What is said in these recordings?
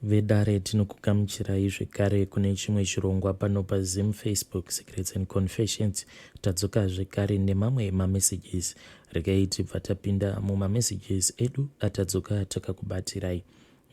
Vedare tinokugamuchirai zvekare kune chimwe chirongwa pano paZim Facebook Secrets and Confessions. Tadzoka zvekare nemamwe mamessages. Regai tibva tapinda mumamessages edu atadzoka takakubatirai.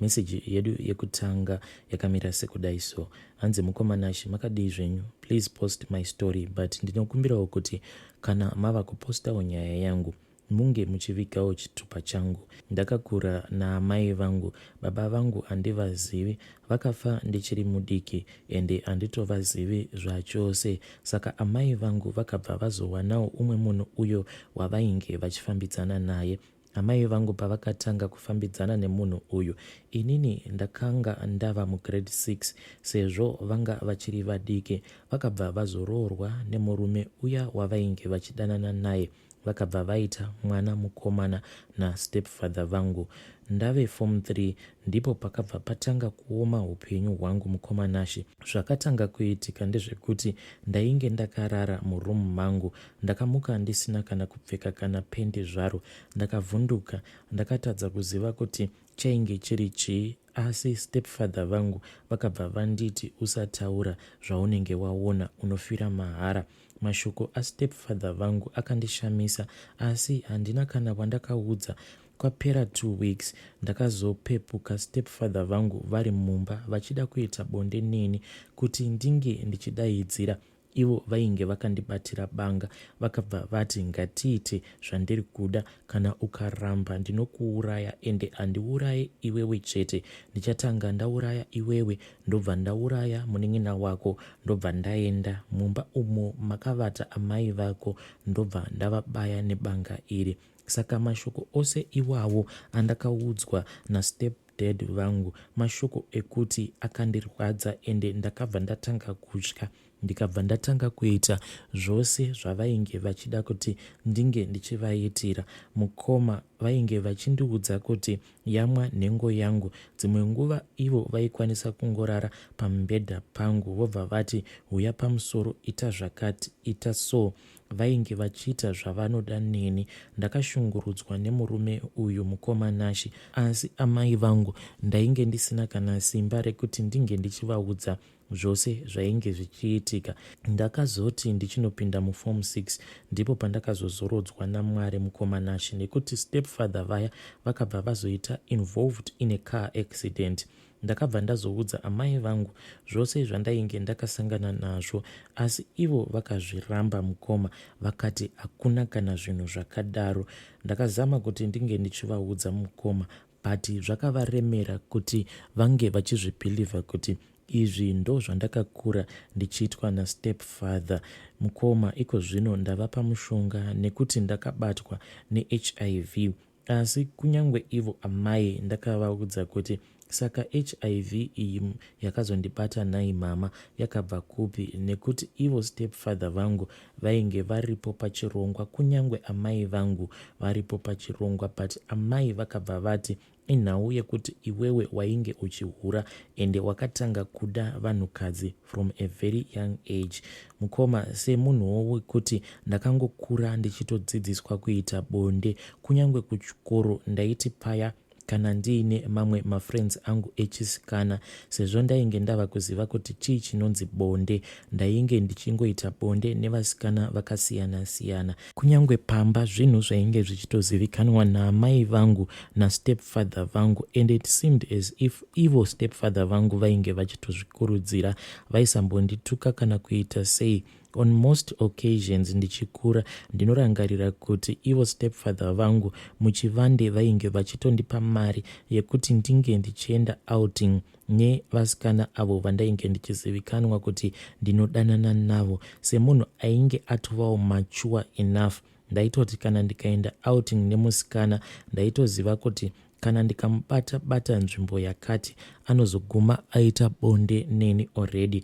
Message yedu yekutanga yakamira sekudai so. Hanzi mukoma Nashe makadii zvenyu? Please post my story but ndinokumbirawo kuti kana mava kupostawo nyaya yangu munge muchivigawo chitupa changu. Ndakakura naamai vangu, baba vangu handivazivi, vakafa ndichiri mudiki ende handitovazivi zvachose. Saka amai vangu vakabva vazowanawo umwe munhu uyo wavainge vachifambidzana naye. Amai vangu pavakatanga kufambidzana nemunhu uyu, inini ndakanga ndava mugrade 6 sezvo vanga vachiri vadiki. Vakabva vazoroorwa nemurume uya wavainge vachidanana naye. Vakabva vaita mwana mukomana nastepfather vangu. Ndave form 3 ndipo pakabva patanga kuoma hupenyu hwangu mukoma Nashy. Zvakatanga kuitika ndezvekuti ndainge ndakarara muroom mangu. Ndakamuka ndisina kana kupfeka kana pendi zvaro. Ndakavhunduka ndakatadza kuziva kuti chainge chiri chii asi stepfather vangu vakabva vanditi usataura zvaunenge waona unofira mahara. Mashoko astepfather vangu akandishamisa asi handina kana wandakaudza. Kwapera 2 weeks ndakazopepuka stepfather vangu vari mumba vachida kuita bonde neni kuti ndinge ndichidaidzira ivo vainge vakandibatira banga. Vakabva vati ngatiite zvandiri kuda, kana ukaramba ndinokuuraya ende handiuraye iwewe chete, ndichatanga ndauraya iwewe, ndobva ndauraya munin'ina wako, ndobva ndaenda mumba umo makavata amai vako, ndobva ndavabaya nebanga iri. Saka mashoko ose iwawo andakaudzwa nastep dad vangu mashoko ekuti akandirwadza ende ndakabva ndatanga kutya, ndikabva ndatanga kuita zvose zvavainge vachida kuti ndinge ndichivaitira. Mukoma, vainge vachindiudza kuti yamwa nhengo yangu. Dzimwe nguva ivo vaikwanisa kungorara pamubhedha pangu vobva vati huya pamusoro, ita zvakati, ita so. Vainge vachiita zvavanoda neni. Ndakashungurudzwa nemurume uyu mukoma Nashy, asi amai vangu ndainge ndisina kana simba rekuti ndinge ndichivaudza zvose zvainge zvichiitika. Ndakazoti ndichinopinda muform 6 ndipo pandakazozorodzwa naMwari mukoma Nashy, nekuti stepfather vaya vakabva vazoita involved in a car accident. Ndakabva ndazoudza amai vangu zvose zvandainge ndakasangana nazvo, asi ivo vakazviramba mukoma, vakati hakuna kana zvinhu zvakadaro. Ndakazama kuti ndinge ndichivaudza mukoma, but zvakavaremera kuti vange vachizvibhilivha kuti izvi ndo zvandakakura ndichiitwa nastepfather. Mukoma, iko zvino ndava pamushonga nekuti ndakabatwa neHIV, asi kunyange ivo amai ndakavaudza kuti saka HIV iyi yakazondibata nhai mama yakabva kupi, nekuti ivo stepfather vangu vainge varipo pachirongwa, kunyange amai vangu varipo pachirongwa, but amai vakabva vati inhau yekuti iwewe wainge uchihura ende wakatanga kuda vanhukadzi from a very young age. Mukoma, semunhuwo wekuti ndakangokura ndichitodzidziswa kuita bonde, kunyange kuchikoro ndaiti paya kana ndiine mamwe mafriends angu echisikana, sezvo ndainge ndava kuziva kuti chii chinonzi bonde, ndainge ndichingoita bonde nevasikana vakasiyana-siyana. Kunyange pamba zvinhu zvainge zvichitozivikanwa naamai vangu nastepfather vangu, and it seemed as if ivo stepfather vangu vainge vachitozvikurudzira. Vaisambondituka kana kuita sei. On most occasions ndichikura ndinorangarira kuti ivo stepfather vangu muchivande vainge vachitondipa mari yekuti ndinge ndichienda outing nevasikana avo vandainge ndichizivikanwa kuti ndinodanana navo. Semunhu ainge atovawo mature enough, ndaitoti kana ndikaenda outing nemusikana ndaitoziva kuti kana ndikamubata bata nzvimbo yakati anozoguma aita bonde neni already.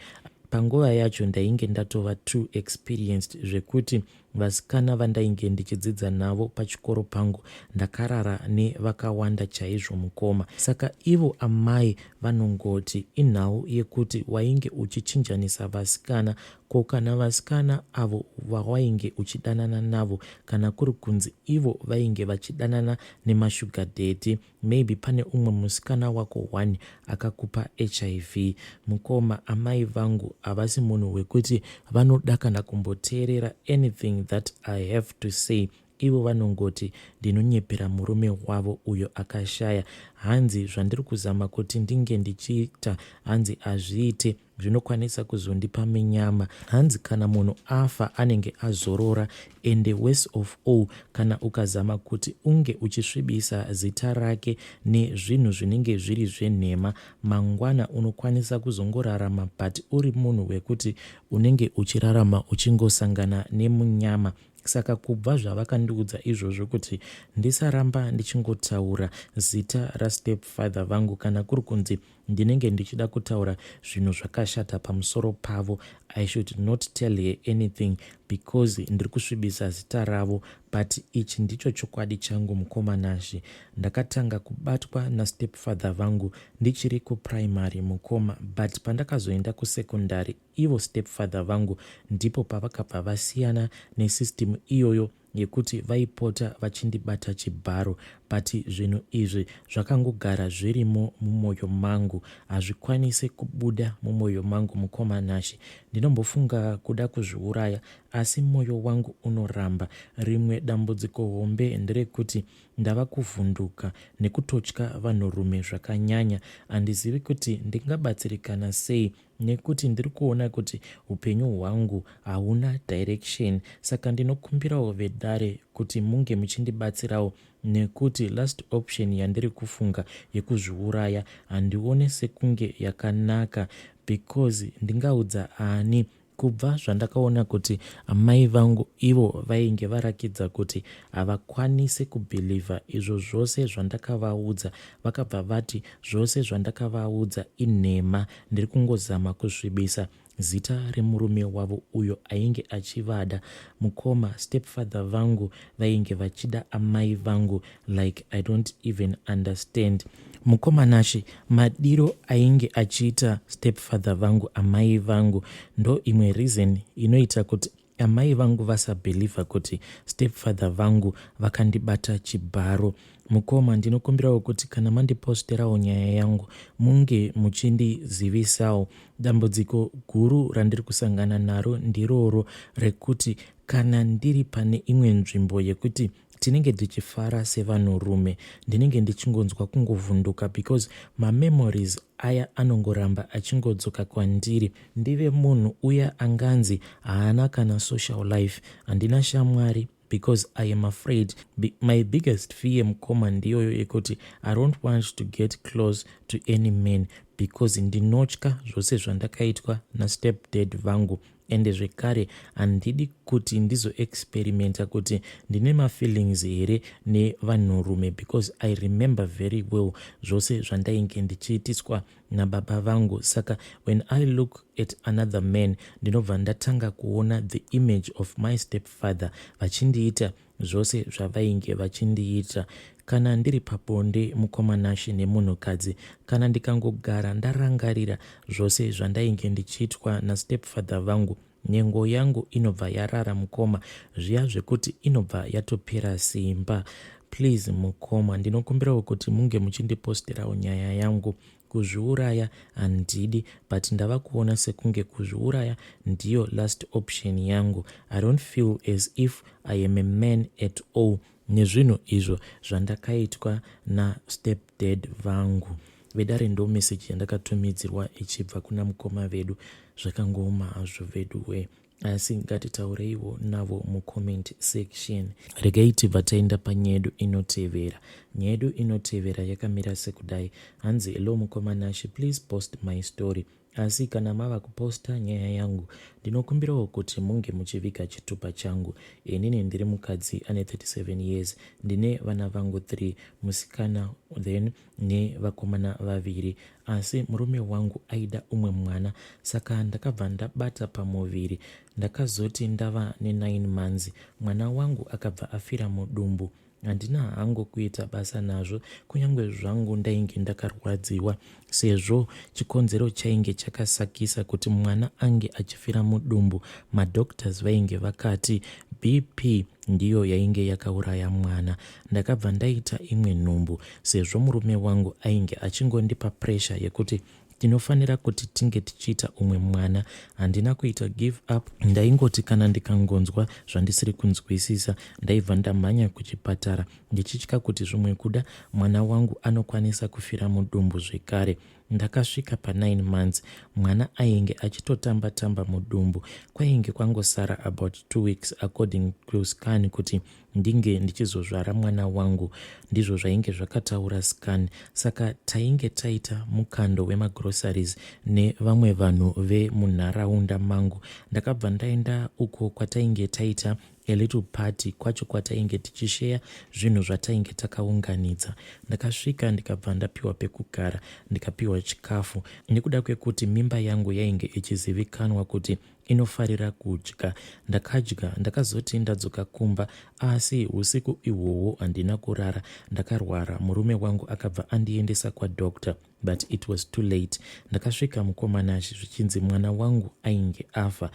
Panguva yacho ndainge ndatova too experienced zvekuti. Vasikana vandainge ndichidzidza navo pachikoro pangu ndakarara nevakawanda chaizvo mukoma. Saka ivo amai vanongoti inhau yekuti wainge uchichinjanisa vasikana ko kana vasikana avo vawainge uchidanana navo kana kuri kunzi ivo vainge vachidanana nemashuga daddy maybe pane umwe musikana wako one akakupa hiv. Mukoma amai vangu havasi munhu wekuti vanoda kana kumboteerera anything that I have to say ivo vanongoti ndinonyepera murume wavo uyo akashaya. Hanzi zvandiri kuzama kuti ndinge ndichiita hanzi hazviite zvinokwanisa kuzondipa minyama. Hanzi kana munhu afa anenge azorora ende worse of all kana ukazama kuti unge uchisvibisa zita rake nezvinhu zvinenge zviri zvenhema mangwana unokwanisa kuzongorarama but uri munhu wekuti unenge uchirarama uchingosangana nemunyama. Saka kubva zvavakandiudza izvozvo kuti ndisaramba ndichingotaura zita rastepfather vangu kana kuri kunzi ndinenge ndichida kutaura zvinhu zvakashata pamusoro pavo I should not tell her anything because ndiri kusvibisa zita ravo but ichi ndicho chokwadi changu mukoma Nashe. Ndakatanga kubatwa nastepfather vangu ndichiri kuprimary mukoma but pandakazoenda kusecondary ivo stepfather vangu ndipo pavakabva vasiyana nesystem iyoyo yekuti vaipota vachindibata chibharo but zvinhu izvi zvakangogara zvirimo mumwoyo mangu hazvikwanise kubuda mumwoyo mangu mukoma Nashe. Ndinombofunga kuda kuzviuraya asi mwoyo wangu unoramba. Rimwe dambudziko hombe nderekuti ndava kuvhunduka nekutotya vanhurume zvakanyanya. Handizivi kuti ndingabatsirikana sei nekuti ndiri kuona kuti hupenyu hwangu hauna direction saka ndinokumbirawo vedare kuti munge muchindibatsirawo nekuti last option yandiri kufunga yekuzviuraya handione sekunge yakanaka because ndingaudza ani kubva zvandakaona kuti amai vangu ivo vainge varakidza kuti havakwanise kubhilivha izvo zvose zvandakavaudza vakabva vati zvose zvandakavaudza inhema ndiri kungozama kusvibisa zita remurume wavo uyo ainge achivada. Mukoma stepfather vangu vainge vachida amai vangu like I don't even understand. Mukoma Nashe madiro ainge achiita stepfather vangu amai vangu ndo imwe reason inoita kuti amai vangu vasabeliever kuti stepfather vangu vakandibata chibharo. Mukoma ndinokumbirawo kuti kana mandiposterawo nyaya yangu munge muchindizivisawo. Dambudziko guru randiri kusangana naro ndiroro rekuti kana ndiri pane imwe nzvimbo yekuti tinenge tichifara sevanhurume ndinenge ndichingonzwa kungovhunduka because mamemories aya anongoramba achingodzoka kwandiri. Ndive munhu uya anganzi haana kana social life, handina shamwari because I am afraid. My biggest fear mukoma ndiyoyo yekuti I don't want to get close to any man because ndinotya zvose zvandakaitwa nastepdad vangu ende zvekare handidi kuti ndizoexperimenta kuti ndine mafeelings here nevanhurume because I remember very well zvose zvandainge ndichiitiswa nababa vangu. Saka when I look at another man ndinobva ndatanga kuona the image of my stepfather vachindiita zvose zvavainge vachindiita. Kana ndiri pabonde mukoma Nashe nemunhukadzi kana ndikangogara ndarangarira zvose zvandainge ndichiitwa nastepfather vangu nhengo yangu inobva yarara mukoma zviya zvekuti inobva yatopera simba. Please mukoma ndinokumbirawo kuti munge muchindiposterawo nyaya yangu. Kuzviuraya handidi but ndava kuona sekunge kuzviuraya ndiyo last option yangu. I don't feel as if I am a man at all nezvinhu izvo zvandakaitwa nastepdad vangu. Vedare ndo message yandakatumidzirwa ichibva kuna mukoma vedu. Zvakangooma hazvo veduwe asi ngatitaureiwo navo mucomment section. Regai tibva taenda panyaya yedu inotevera. Nyaya yedu inotevera yakamira sekudai. Hanzi hello mukoma Nashe please post my story. Asi kana mava kuposta nyaya yangu ndinokumbirawo kuti munge muchiviga chitupa changu. Inini ndiri mukadzi ane 37 years ndine vana vangu 3 musikana then nevakomana vaviri asi murume wangu aida umwe mwana saka ndakabva ndabata pamuviri. Ndakazoti ndava ne9 months mwana wangu akabva afira mudumbu. Handina hangu kuita basa nazvo kunyange zvangu ndainge ndakarwadziwa sezvo chikonzero chainge chakasakisa kuti mwana ange achifira mudumbu madoctors vainge vakati BP ndiyo yainge yakauraya mwana. Ndakabva ndaita imwe nhumbu sezvo murume wangu ainge achingondipa pressure yekuti Tinofanira kuti tinge tichiita umwe mwana. Handina kuita give up ndaingoti kana ndikangonzwa zvandisiri kunzwisisa ndaibva ndamhanya kuchipatara ndichitya kuti zvimwe kuda mwana wangu anokwanisa kufira mudumbu zvekare. Ndakasvika pa 9 months mwana ainge achitotamba tamba mudumbu. Kwainge kwangosara about 2 weeks according to scan kuti ndinge ndichizozvara mwana wangu ndizvo zvainge zvakataura scan saka tainge taita mukando wemagroceries nevamwe vanhu vemunharaunda mangu ndakabva ndaenda uko kwatainge taita a little party kwacho kwatainge tichisheya zvinhu zvatainge takaunganidza ndakasvika ndikabva ndapiwa pekugara ndikapiwa chikafu nekuda kwekuti mimba yangu yainge ichizivikanwa kuti inofarira kudya. Ndakadya ndakazoti ndadzoka kumba asi husiku ihwohwo handina kurara ndakarwara murume wangu akabva andiendesa kwadoctor but it was too late. Ndakasvika mukomanashi zvichinzi mwana wangu ainge afa.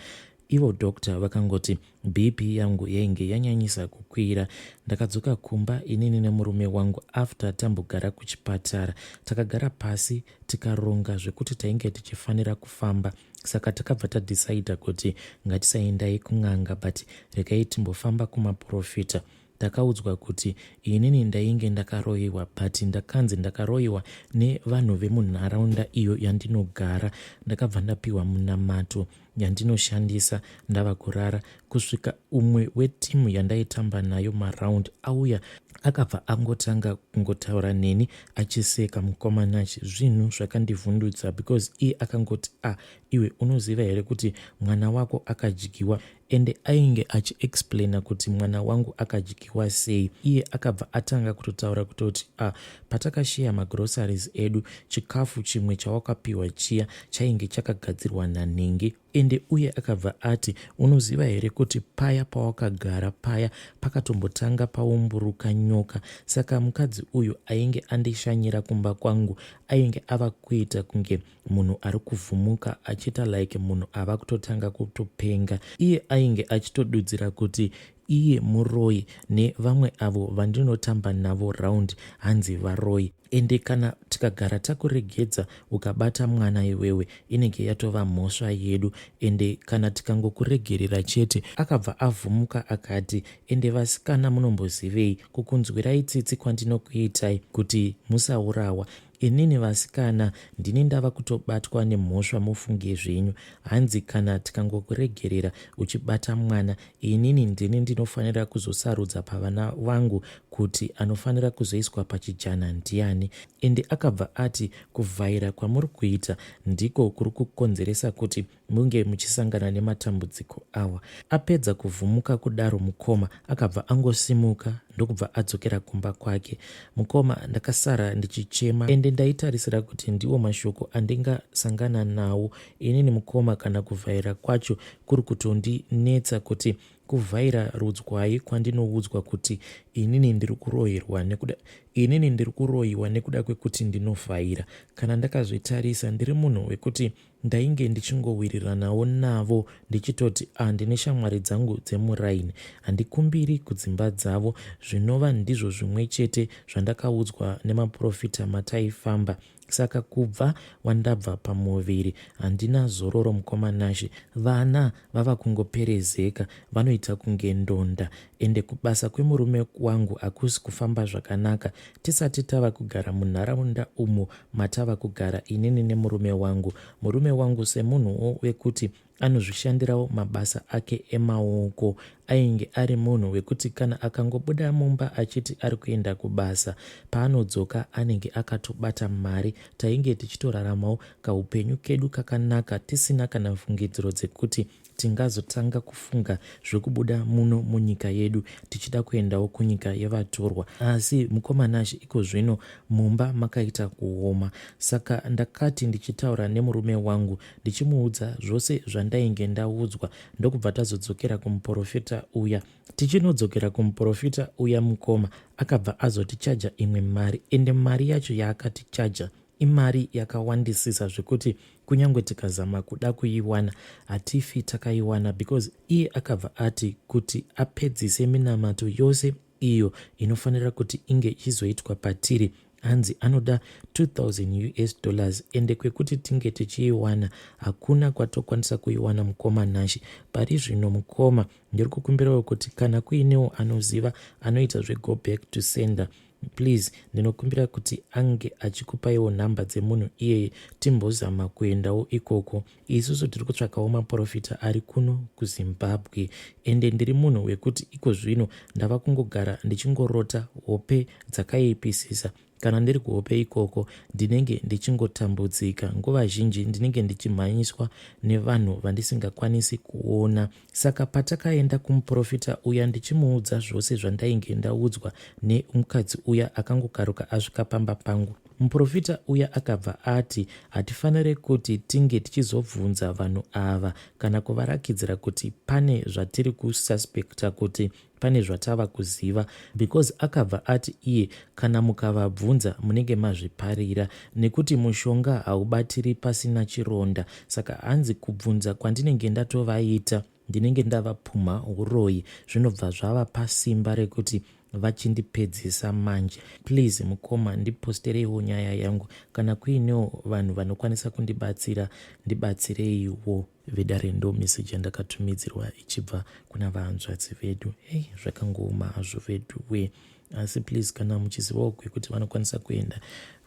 Ivo doctor vakangoti BP yangu yainge yanyanyisa kukwira. Ndakadzoka kumba inini nemurume wangu after tambogara kuchipatara. Takagara pasi tikaronga zvekuti tainge tichifanira kufamba saka takabva tadecider kuti ngatisaendai kun'anga but regai timbofamba kumaporofita ndakaudzwa kuti inini ndainge ndakaroyiwa but ndakanzi ndakaroyiwa nevanhu vemunharaunda iyo yandinogara ndakabva ndapiwa munamato yandinoshandisa ndava kurara kusvika umwe wetimu yandaitamba nayo maround auya akabva angotanga kungotaura neni achiseka mukoma Nash zvinhu zvakandivhundutsa because iye akangoti ah iwe unoziva here kuti mwana wako akadyiwa ende ainge achiexplaina kuti mwana wangu akadyiwa sei iye akabva atanga kutotaura kutoti ah patakasheya magroceries edu chikafu chimwe chawakapiwa chiya chainge chakagadzirwa nanhingi Ende uye akabva ati, Unoziva here kuti paya pawakagara paya pakatombotanga paumburuka nyoka? Saka mukadzi uyu ainge andishanyira kumba kwangu ainge ava kuita kunge munhu ari kuvhumuka achiita like munhu ava kutotanga kutopenga. Iye ainge achitodudzira kuti iye muroyi nevamwe avo vandinotamba navo round hanzi varoyi. Ende kana tikagara takuregedza ukabata mwana iwewe inenge yatova mhosva yedu ende kana tikangokuregerera chete. Akabva avhumuka akati, Ende vasikana munombozivei kukunzwirai tsitsi kwandinokuitai kuti musaurawa. Inini vasikana ndini ndava kutobatwa nemhosva mufunge zvenyu. Hanzi kana tikangokuregerera uchibata mwana inini ndini ndinofanira kuzosarudza pavana vangu kuti anofanira kuzoiswa pachijana ndiani. Ende akabva ati kuvhaira kwamuri kuita ndiko kuri kukonzeresa kuti munge muchisangana nematambudziko awa. Apedza kuvhumuka kudaro mukoma akabva angosimuka ndokubva adzokera kumba kwake. Mukoma ndakasara ndichichema ende ndaitarisira kuti ndiwo mashoko andingasangana nawo inini mukoma kana kuvhaira kwacho kuri kutondinetsa kuti kuvhaira rudzwai kwandinoudzwa kuti inini ndiri kuroyerwa nekuda inini ndiri kuroyiwa nekuda kwekuti ndinovhaira kana ndakazvitarisa ndiri munhu wekuti Ndainge ndichingowiriranawo navo ndichitoti ah ndine shamwari dzangu dzemuraini handikumbiri kudzimba dzavo zvinova ndizvo zvimwe chete zvandakaudzwa nemaporofita mataifamba saka kubva wandabva pamuviri handina zororo mukoma Nashe vana vava kungoperezeka vanoita kunge ndonda ende kubasa kwemurume wangu hakusi kufamba zvakanaka Tisati tava kugara munharaunda umu matava kugara inini nemurume wangu. Murume wangu semunhuwo wekuti Anozvishandirawo mabasa ake emaoko. Ainge ari munhu wekuti kana akangobuda mumba achiti ari kuenda kubasa, paanodzoka anenge akatobata mari. Tainge tichitoraramawo kaupenyu kedu kakanaka tisina kana fungidziro dzekuti tingazotanga kufunga zvekubuda muno munyika yedu tichida kuendawo kunyika yevatorwa. Asi mukoma Nashe ikozvino mumba makaita kuoma. Saka ndakati ndichitaura nemurume wangu ndichimuudza zvose zvandainge ndaudzwa ndokubva tazodzokera kumuporofita uya. Tichinodzokera kumuporofita uya mukoma akabva azotichaja imwe mari ende mari yacho yaakatichaja imari yakawandisisa zvekuti kunyange tikazama kuda kuiwana hatifi takaiwana because iye akabva ati kuti apedzise minamato yose iyo inofanira kuti inge ichizoitwa patiri hanzi anoda 2000 us dollars ende kwekuti tinge tichiiwana hakuna kwatokwanisa kuiwana mukoma Nashe. Pari zvino mukoma ndiri kukumbirawo kuti kana kuinewo anoziva anoita zvego back to sender please ndinokumbira kuti ange achikupaiwo nhamba dzemunhu iyeye timbozama kuendawo ikoko. Isusu tiri kutsvakawo maporofita ari kuno kuZimbabwe ende ndiri munhu wekuti iko zvino ndava kungogara ndichingorota hope dzakaipisisa. Kana ndiri kuhope ikoko ndinenge ndichingotambudzika. Nguva zhinji ndinenge ndichimhanyiswa nevanhu vandisingakwanisi kuona. Saka patakaenda kumuporofita uya ndichimuudza zvose zvandainge ndaudzwa nemukadzi uya akangokaruka asvika pamba pangu. Muporofita uya akabva ati hatifanire kuti tinge tichizobvunza vanhu ava kana kuvarakidzira kuti pane zvatiri kususpecta kuti pane zvatava kuziva because akabva ati iye kana mukavabvunza munenge mazviparira nekuti mushonga haubatiri pasina chironda saka hanzi kubvunza kwandinenge ndatovaita ndinenge ndavapumha uroyi zvinobva zvavapa simba rekuti vachindipedzisa manje. Please mukoma ndipostereiwo nyaya yangu kana kuinewo vanhu vanokwanisa kundibatsira ndibatsireiwo. Vedare ndo message yandakatumidzirwa ichibva kuna vahanzvadzi vedu. Hey, zvakangooma hazvo veduwe. Asi please kana muchizivawo kwekuti vanokwanisa kuenda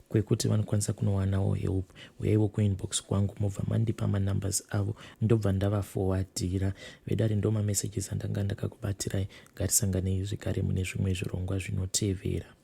kwekuti vanokwanisa kunowanawo help uyaiwo kuinbox kwangu mobva mandipa manumbers avo ndobva ndavafowadhira. Vedare ndo mamessages andanga ndakakubatirai. Ngatisanganei zvekare mune zvimwe zvirongwa zvinotevera.